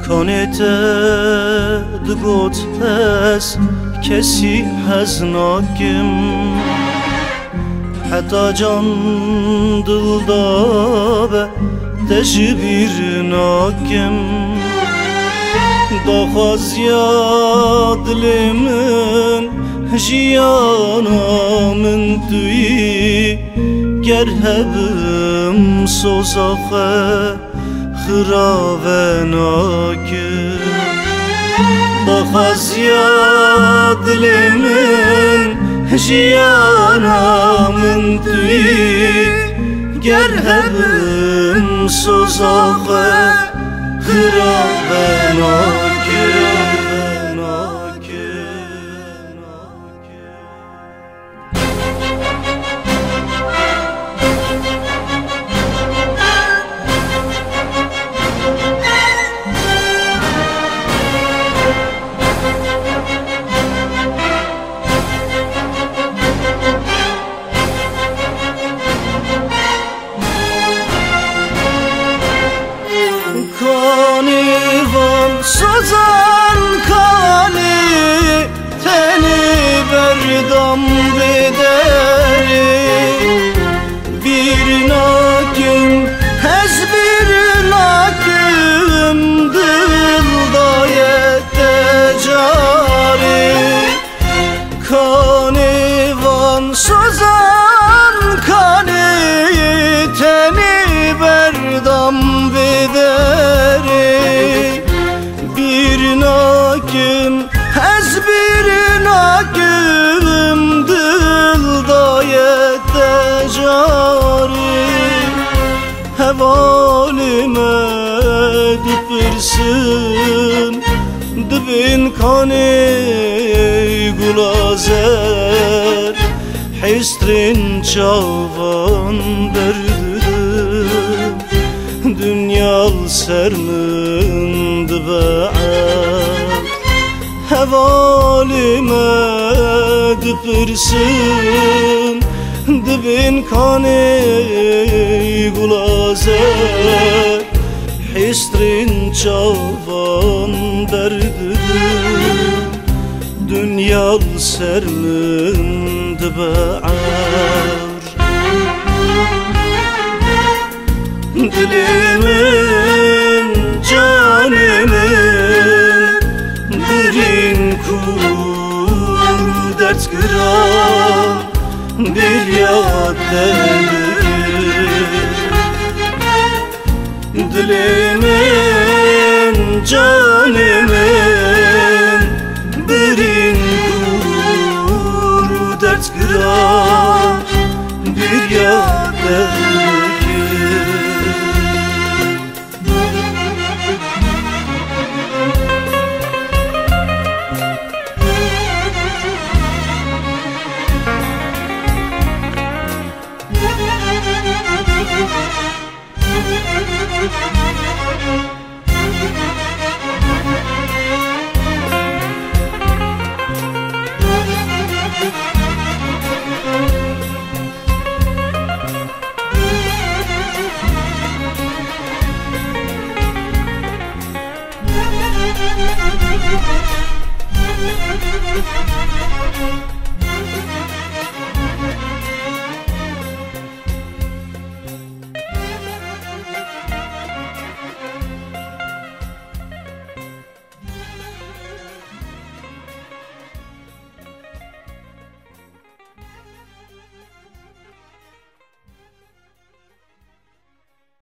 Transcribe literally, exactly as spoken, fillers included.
Kanê te digot ez kesî hez nakim. Heta can dilda be te ji bîr nakim. Daxwaziya dilê min, jiyana min tu yî. Ger hebim soza xwe xira venakim. Daxwaziya dilê min, jiyana min tu yî. Ger hebim soza xwe xira venakim. Kanê van sozan, kanê tenê berdam vê derê. Bîr nakim, ez bîr nakim, dil daye te carê. Kanê van sozan, kanê tenê berdam vê derê. Bîr nakim, ez bîr nakim, dil daye te carê. Hevalê me dipirsin, dibên kanê gulazer, hêstrên çavan berdidin, dinya li ser min dibe erd. Hevalê me dipirsin, dibên kanê gulazer, hêstrên çavan berdidin, dinya li ser min dibe erd. Dilê min, canê min, birîn kûr derdgiran, bêriya te dibe. Dilê min, canê min, birîn kûr derdgiran, bêriya te dibe.